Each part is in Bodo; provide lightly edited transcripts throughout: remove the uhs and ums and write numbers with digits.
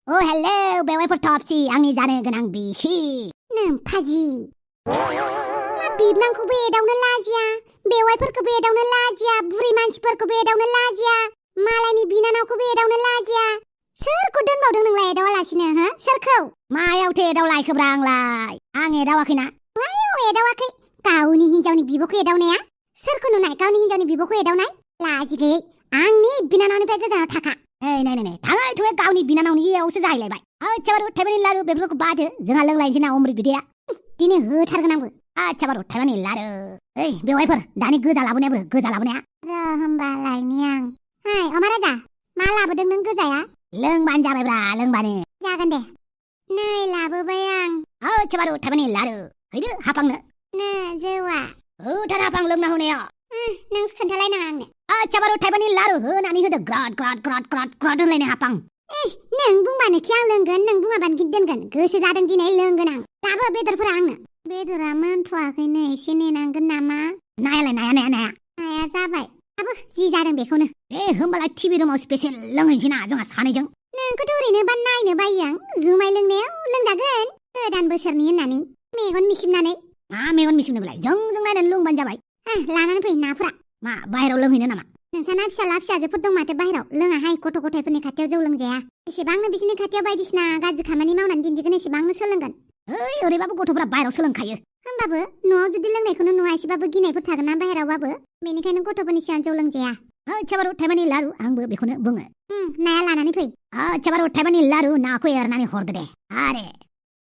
हेलौ बेवाइफोर थबसि आंनि जानो गोनां बिसि नों फाजि मा बिबनांखौबो एदावनो लाजिया बेवाइफोरखौबो एदावनो लाजिया बुरि मानसिफोरखौबो एदावनो लाजिया मालायनि बिनानावखौबो एदावनो लाजिया सोरखौ दोनबावदों नोंलाय एदावालासिनो हो सोरखौ मायावथो एदावलायखोब्रा आं एदावाखैना मायाव एदावाखै गावनि हिनजावनि बिब'खौ एदावनाया सोरखौ नुनाय गावनि हिनजावनि बिब'खौ एदावनाय लाजि गैयै आंनि बिनानावनिफ्राय गोजानाव थाखा नै थाङै थुङै गावनि बिनानावनियावसो जाहैलायबाय आच्छा बारु थाइबानि लारु बेफोरखौ बादो जोंहा लोंलायनोसै ना अमृत बिदैया दिनै होथारगोन आंबो आच्छा बारु थाइबानि लारु बेवाइफोर दानि गोजा लाबोनाया र' होमबा लायनि आं हाय अमा राजा मा लाबोदों नों गोजाया लोंबानो जाबायब्रा लोंबानो जागोन दे नै लाबोबाय आं आच्छा बारु थाइबानि लारु हैदो हाफांनो नो जौआ होथार हाफां लोंना होनाया नों खोन्थालायनाङा आंनो आच्छा बारु थाइबानि लारु होनानै होदो ग्राद ग्राद ग्राद ग्राद ग्राद होनलायनाय हाफां नों बुंबानोखि आं लोंगोन नों बुङाबानो गिद दोनगोन गोसो जादों दिनै लोंगोन आं दाबो बेदरफोरा आंनो बेदरा मोनथ'वाखैनो एसे नेनांगोन नामा नाया नाया जाबाय दाबो जि जादों बेखौनो होमबालाय टिभि रुमाव स्पेसियेल लोंहैनोसै ना जोंहा सानैजों नोंखौथ' ओरैनो बा नायनो बायो आं जुमाय लोंनायाव लोंजागोन गोदान बोसोरनि होननानै मेगन मिसिबनानै मा मेगन मिसिबनोब्लाय जों नायनानै लोंबानो जाबाय लानानै फै नाफोरा मा बाहेराव लोंहैनो नामा नोंसाना फिसाला फिसाजोफोर दं माथो बाहेराव लोङाहाय गथ' गथायफोरनि खाथियाव जौ लोंजाया एसेबांनो बिसोरनि खाथियाव बायदिसिना गाज्रि खामानि मावनानै दिन्थिगोन एसेबांनो सोलोंगोन ओरैबाबो गथ'फोरा बाहेराव सोलोंखायो होमबाबो न'आव जुदि लोंनायखौनो नुवा एसेबाबो गिनायफोर थागोन ना बाहेरावबाबो बेनिखायनो गथ'फोरनि सिगां जौ लोंजाया आच्छा बारु थाइबानि लारु आंबो बेखौनो बुङो नाया लानानै फै आच्छा बारु थाइबानि लारु नाखौ एरनानै हरदो दे आरे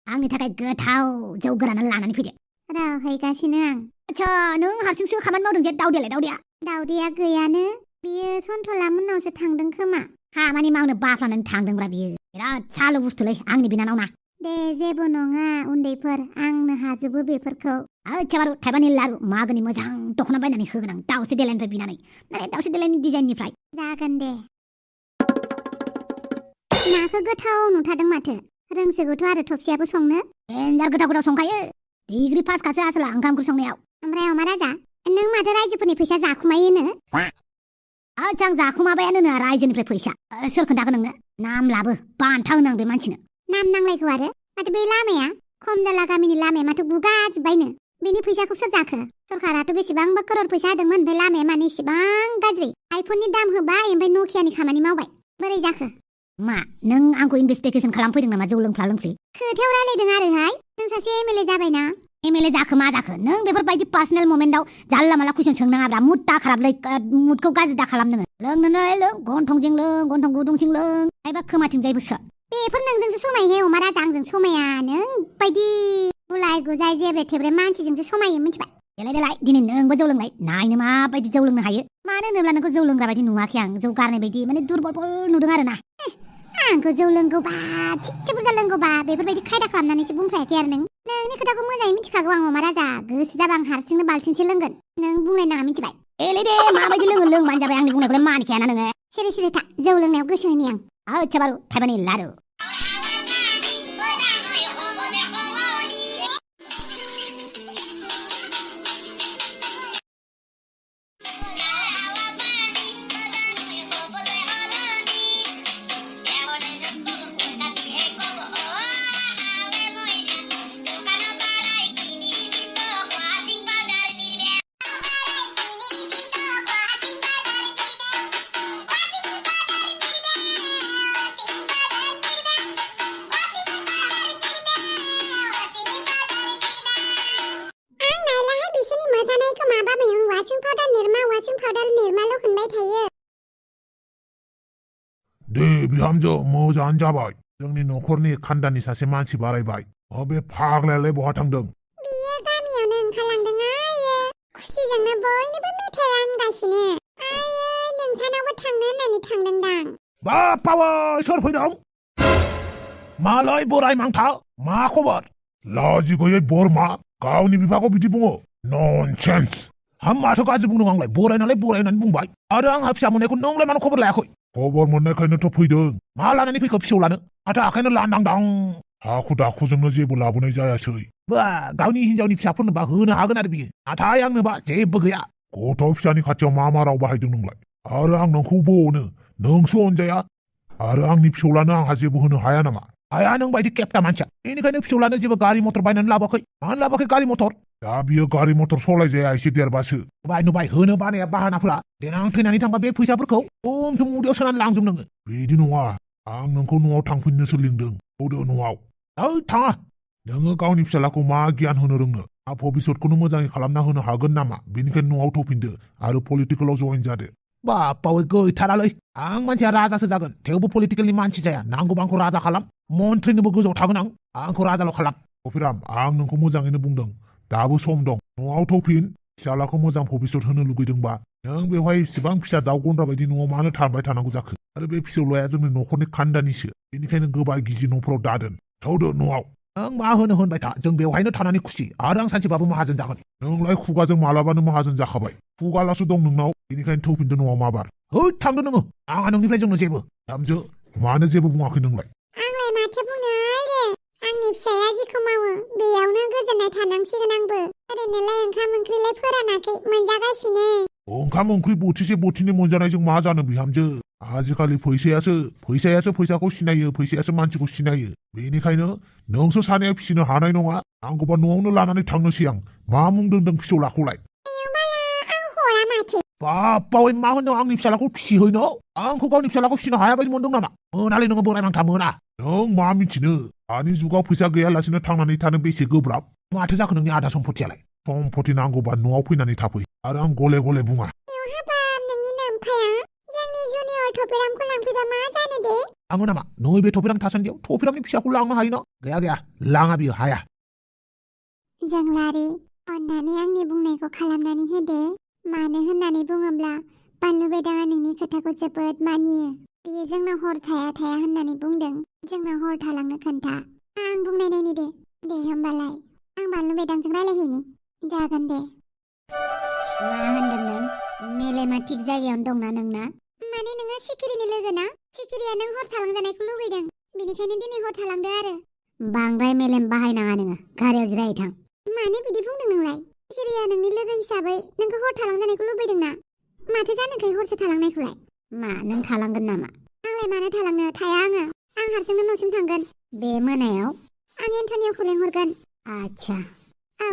आंनि थाखाय गोथाव जौ गोरान लानानै फैदो र' हैगासिनो आं आच्छा नों हारसिंसो खामानि मावदों जे दावदैया गैयानो बियो सन्थला मोननावसो थांदों खोमा खामानि मावनो बाफ्लानानै थांदोंब्रा बियो बिराद सालु बुस्थुलै आंनि बिनानावना दे जेबो नङा उन्दैफोर आंनो हाजोबो बेफोरखौ आच्छा बारु थाइबानि लारु मागोनि मोजां दख'ना बायनानै होगोन आं दाउस्रि देलायनिफ्राय बिनानै माने दाउस्रि देलायनि डिजाइननिफ्राय जागोन दे नाखौ गोथाव नुथारदों माथो रोंसोगौथ' आरो थबसियाबो संनो देन्जार गोथाव संखायो डिग्रि पासखासो आसोला ओंखाम ओंख्रि संनायाव ओमफ्राय अमा राजा नों माथो रायजोफोरनि फैसा जाखुमायोनो आच्छा आं जाखुमाबायानो नो रायजोनिफ्राय फैसा सोर खोन्थागोन नोंनो नाम लाबो बान्था होनो आं बे मानसिनो नाम नांलायगौ आरो माथो बे लामाया खमदाला गामिनि लामाया माथो गुगाजोब्बायनो बेनि फैसाखौ सोर जाखो सरकाराथ' बेसेबांबा करोड़ फैसा होदोंमोन ओमफ्राय लामाया मानो इसेबां गाज्रि आइफननि दाम होबाय ओमफ्राय नकियानि खामानि मावबाय बोरै जाखो मा नों आंखौ इनभेस्टिगेसन खालामफैदों नामा जौ लोंफ्ला लोंफ्लि खोथायाव रायलायदों आरोहाय नों सासे एमएलए जाबायना एमएलए जाखो मा जाखो नों बेफोरबायदि पार्सनेल मोमेन्टआव जाला माला कुइसन सोंनाङाब्रा मुड दा खालामलै मुडखौ गाज्रि दा खालाम नोङो लोंनोलाय लों गन्थंजों लों गन्थं गुदुंथिं लों एबा खोमाथिंजायबो सो बेफोर नोंजोंसो समायहे अमा राजा आंजों समाया नों बायदि गुलाय गुजाय जेब्रे थेब्रे मानसिजोंसो समायो मिथिबाय देलाय दिनै नोंबो जौ लोंनाय नायनो माबायदि जौ लोंनो हायो मानो होनोब्ला नोंखौ जौ लोंग्रा बायदि नुवाखै आं जौ गारनाय बायदि माने दुरबल नुदों आरो ना आंखौ जौ लोंगौबा थिगसे बुरजा लोंगौबा बेफोरबायदि खायदा खालामनानैसो बुंखायाखै आरो नोंनि खोथाखौ मोजाङै मिथिखागौ आं अमा राजा गोसो जाबा आं हारसिंनो बाल्थिंसे लोंगोन नों बुंलायनाङा मिथिबाय एले दे माबायदि लोङो लोंबानो जाबाय आंनि बुंनायखौलाय मानिखायाना नोङो सिरि सिरि था जौ लोंनायाव गोसो होनि आं आच्छा बारु थाइबानि लारु दे बिहामजो मोजाङानो जाबाय जोंनि न'खरनि खानदानि सासे मानसि बारायबाय बे फाग्लायालाय बहा थांदों बियो गामियावनो ओंखारलांदों आयो खुसिजोंनो बयनोबो मेथाइ रानगासिनो आयै नोंसानावबो थांनो होननानै थांदोंदां बापावै सोर फैदों मालाय बोराय मांथा मा खबर लाजि गैयै बोरमा गावनि बिफाखौ बिदि बुङो ननसेन्स हाम माथो गाज्रि बुंदों आंलाय बोराय नालाय बोराय होननानै बुंबाय आरो आंहा फिसा मोननायखौ नोंलाय मानो खबर लायाखै खबर मोननायखायनोथ' फैदों मा लानानै फैखो फिसौ लानो माथो आखायनो लांदांदां हाखु दाखुजोंनो जेबो लाबोनाय जायासै बा गावनि हिनजावनि फिसाफोरनोबा होनो हागोन आरो बियो नाथाय आंनोबा जेबो गैया गथ' फिसानि खाथियाव मा राव बाहायदों नोंलाय आरो आं नोंखौबो अनो नोंसो अनजाया आरो आंनि फिसौलानो आंहा जेबो होनो हाया नामा हाया नों बायदि केप्टा मानसिया बेनिखायनो फिसौलानो जेबो गारि मटर बायनानै लाबोआखै मानो लाबोआखै गारि मटर दा बियो गारि मटर सालायजाया एसे देरबासो बाय होनो बानाया बाहानाफोरा देनां थैनानै थांबा बे फैसाफोरखौ थुम उदैयाव सोनानै लांजोब नोङो बिदि नङा आं नोंखौ न'आव थांफिननोसो लिंदों फैदो न'आव थाङा नोङो गावनि फिसालाखौ मा गियान होनो रोंनो भबिसतखौनो मोजाङै खालामना होनो हागोन नामा बेनिखायनो न'आव थौफिनदो आरो पलिटिकेलाव जइन जादो बापावै गैथारालै आं मानसिया राजासो जागोन थेवबो पलिटिकेलनि मानसि जाया नांगौबा आंखौ राजा खालाम मन्थ्रिनोबो गोजौआव थागोन आंखौ राजाल' खालाम कफिराम आं नोंखौ मोजाङैनो बुंदों दाबो सम दं न'आव थौफिन फिसालाखौ मोजां भबिसत होनो लुगैदोंबा नों बेवहाय इसिबां फिसा दाउ गन्द्रा बायदि न'आव मानो थाबाय थानांगौ जाखो आरो बे फिसौलाया जोंनि न'खरनि खान्दानिसो बेनिखायनो गोबाय गिजि न'फोराव दादोन थौदो न'आव नों मा होनो होनबाय था जों बेवहायनो थानानै खुसि आरो आं सानसेबाबो माहाजोन जागोन नोंलाय खुगाजों मालाबानो माहाजोन जाखाबाय खुगालासो दं नोंनाव बेनिखायनो थौफिनदो न'आव माबार थांदो नोङो आंहा नोंनिफ्राय जोंनो जेबो दामजो मानो जेबो बुङाखै नोंलाय आंलाय माथो बुंनो आरो आंनि फिसाया जेखौ मावो बेयावनो गोजोननाय थानांसिगोन आंबो ओरैनोलाय ओंखाम ओंख्रिलाय फोरानाखै मोनजागासिनो ओंखाम ओंख्रि बोथिसे बोथिनै मोनजानायजों मा जानो बिहामजो आजिखालि फैसायासो फैसाखौ सिनायो फैसायासो मानसिखौ सिनायो बेनिखायनो नोंसो सानैया फिसिनो हानाय नङा आंखौबा न'आवनो लानानै थांनोसै आं मा मुं दोनदों फिसौलाखौलाय बापावै मा होनदों आंनि फिसालाखौ फिसिहैनो आंखौ गावनि फिसालाखौ फिसिनो हाया बायदि मोनदों नामा मोनालै नोङो बोराय मांथा मोना नों मा मिथिनो दानि जुगाव फैसा गैयालासिनो थांनानै थानो बेसे गोब्राब माथो जाखो नोंनि आदा सम्पतियालाय सम्पति नांगौबा न'आव फैनानै थाफै आरो आं गले गले बुङा आङो नामा नैबे थफिराम थासान्दियाव थफिरामनि फिसाखौ लांनो हायो ना गैया लाङा बियो हाया जोंलारि अन्नानै आंनि बुंनायखौ खालामनानै होदो मानो होननानै बुङोब्ला बानलु बेदाङा नोंनि खोथाखौ जोबोद मानियो बियो जोंनाव हर थाया होननानै बुंदों जोंनाव हर थालांनो खोन्था आं बुंनाय नायनि दे होमबालाय आं बानलु बेदांजों रायलायहैनि जागोन दे मा होनदों नों मेलेमा थिग जायगायावनो दंना नोंना माने नोङो सिखिरिनि लोगो ना सिखिरिया नों हर थालांजानायखौ लुगैदों बेनिखायनो दिनै हर थालांदो आरो बांद्राय मेलेम बाहायनाङा नोङो गारियाव जिरायहैथां मानो बिदि बुंदों नोंलाय सिखिरिया नोंनि लोगो हिसाबै नोंखौ हर थालांजानायखौ लुबैदोंना माथो जानोखै हरसे थालांनायखौलाय मा नों थालांगोन नामा आंलाय मानो थालांनो थाया आं हारसिंनो न'सिम थांगोन बे मोनायाव आं एन्टनियाखौ लेंहरगोन आच्छा औ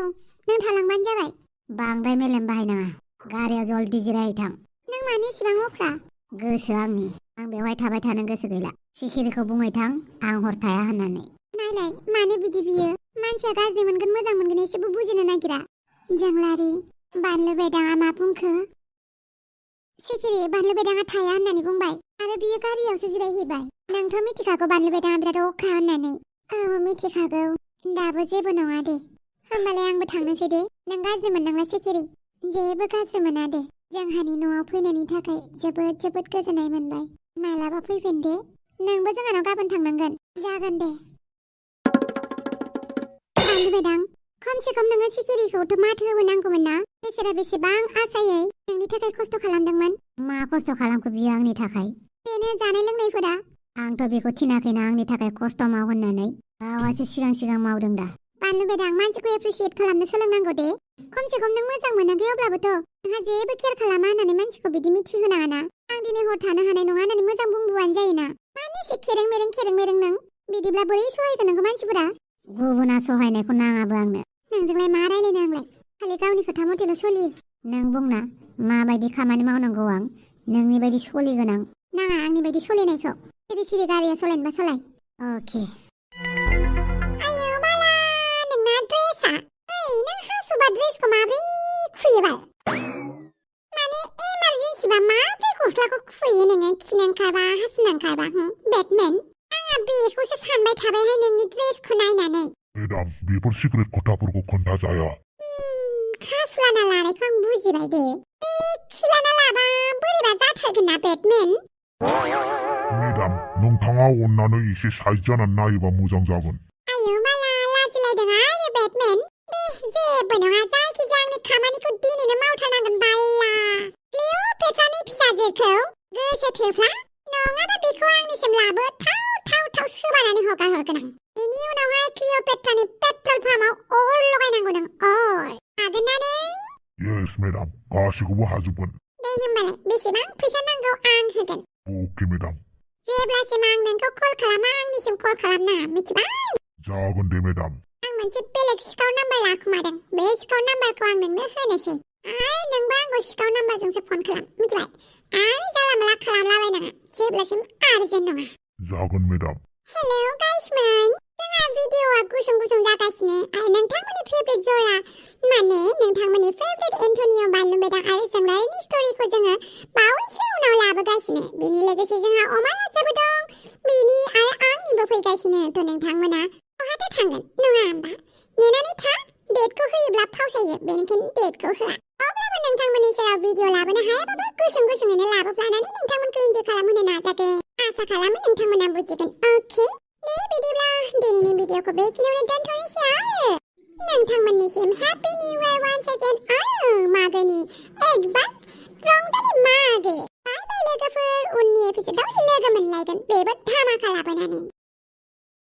नों थालांबानो जाबाय बांद्राय मेलेम बाहायनाङा गारियाव जल्दि जिरायहैथां नों मानो इसेबां अख्रा गोसो आंनि आं बेवहाय थाबाय थानो गोसो गैला सिखिरिखौ बुंहैथां आं हर थाया होननानै नायलाय मानो बिदि बियो मानसिया गाज्रि मोनगोन मोजां मोनगोन एसेबो बुजिनो नागिरा जोंलारि बानलु बेदाङा मा बुंखो सिखिरि बानलु बेदाङा थाया होननानै बुंबाय आरो बियो गारियावसो जिरायहैबाय नोंथ' मिथिखागौ बानलु बेदाङा बिराद अख्रा होननानै औ मिथिखागौ दाबो जेबो नङा दे होमबालाय आंबो थांनोसै दे नों गाज्रि मोननांला सिखिरि जेबो गाज्रि मोना दे जोंहानि न'आव फैनायनि थाखाय जोबोद गोजोननाय मोनबाय मालाबा फैफिन दे नोंबो जोंहानाव गाबोन थांनांगोन जागोन दे बानलु बेदां खमसे खम नोङो सिखिरिखौथ' माथो होबोनांगौमोन ना बेसोरा बेसेबां आसायै नोंनि थाखाय खस्थ' खालामदोंमोन मा खस्थ' खालामखो बियो आंनि थाखाय बेनो जानाय लोंनायफोरा आंथ' बेखौ थिनाखैना आंनि थाखाय खस्थ' माव होननानै गावासो सिगां मावदों दा बानलु बेदां मानसिखौ एप्रिसियेट खालामनो सोलोंनांगौ दे खमसे खम नों मोजां मोनाखै अब्लाबोथ' नोंहा जेबो केयार खालामा होननानै मानसिखौ बिदि मिथिहोनाङा ना आं दिनै हर थानो हानाय नङा होननानै मोजां बुंबोबानो जायोना मानो एसे खेरें मेरें नों बिदिब्ला बोरै सहायगोन नोंखौ मानसिफोरा गुबुना सहायनायखौ नाङाबो आंनो नोंजोंलाय मा रायलायनो आंलाय खालि गावनि खोथा मथेल' सोलियो नों बुंना माबायदि खामानि मावनांगौ आं नोंनि बायदि सोलिगोन आं नाङा आंनि बायदि सोलिनायखौ सिरि गारिया सलायनोबा सलाय अके आयौ बाला नोंना ड्रेसा ओइ नों हासुबा ड्रेसखौ माब्रै खुयोबाल माने इमारजेन्सिबा माब्रै गस्लाखौ खुयो नोङो खिनो ओंखारबा हासुनो ओंखारबा बेटमेन आंहा बेखौसो सानबाय थाबायहाय नोंनि ड्रेसखौ नायनानै मेडाम बेफोर सिक्रेट खोथाफोरखौ खोन्थाजाया हासुलाना लानायखौ आं बुजिबाय दे बे खिलाना लाबा बोरैबा जाथारगोन ना बेटमेन मेडाम नोंथाङा अननानै एसे साइड जानानै नायोबा मोजां जागोन आयौ बाला लाजिलायदों आरो बेटमेन दे जेबो नङा जायखिजाया आंनि खामानिखौ दिनैनो मावथारनांगोन बाल्ला क्लिअपेट्रानि फिसाजोखौ गोसो थोफ्ला नङाबा बेखौ आंनिसिम लाबो थाव सोबानानै हगारहरगोन आं बेनि उनावहाय क्लिअपेट्रानि पेट्रल पाम्पआव अर लगायनांगौ नों अर हागोन ना नों येस मेडाम गासैखौबो हाजोबगोन दे होमबालाय बेसेबां फैसा नांगौ आं होगोन अके मेडाम जेब्लासिम आं नोंखौ कल खालामा आंनिसिम कल खालामनाङा मिथिबाय जागोन दे मेडाम आं मोनसे बेलेग सिखाव नाम्बार लाखुमादों बे सिखाव नाम्बारखौ आं नोंनो होनोसै आरो नोंबो आंखौ सिखाव नाम्बारजोंसो फन खालाम मिथिबाय आरो जानला मोनला खालामलाबायनाङा जेब्लासिम आर्जेन्ट नङा जागोन मेडाम हेलौ गाइसमोन जोंहा भिडिअआ गुसुं गुसुं जागासिनो आरो नोंथांमोननि फेभरेट जरा माने नोंथांमोननि फेभरेट एन्टनियो बानलुमेदा आरो जोंलारिनि स्टोरिखौ जोङो बावैसो उनाव लाबोगासिनो बेनि लोगोसे जोंहा अमा राजाबो दं बेनि आरो आंनिबो फैगासिनो थ' नोंथांमोना बहाथो थांगोन नङा होमबा नेनानै था डेटखौ होयोब्ला फावसायो बेनिखायनो डेटखौ होआ अब्लाबो नोंथांमोननि सेराव भिडिअ लाबोनो हायाबाबो गुसुं गुसुङैनो लाबोफ्लानानै नोंथांमोनखौ इन्जय खालामहोनो नाजागोन आसा खालामो नोंथांमोना बुजिगोन अके दे बिदिब्ला दिनैनि भिडिअखौ बेखिनियावनो दोनथ'नोसै आरो नोंथांमोननिसिम happy new year once again आरो मागोनि एडभान्स रंजालि मागो बाय बाय लोगोफोर उननि एपिसोडआव लोगो मोनलायगोन बेबो धामाका लाबोनानै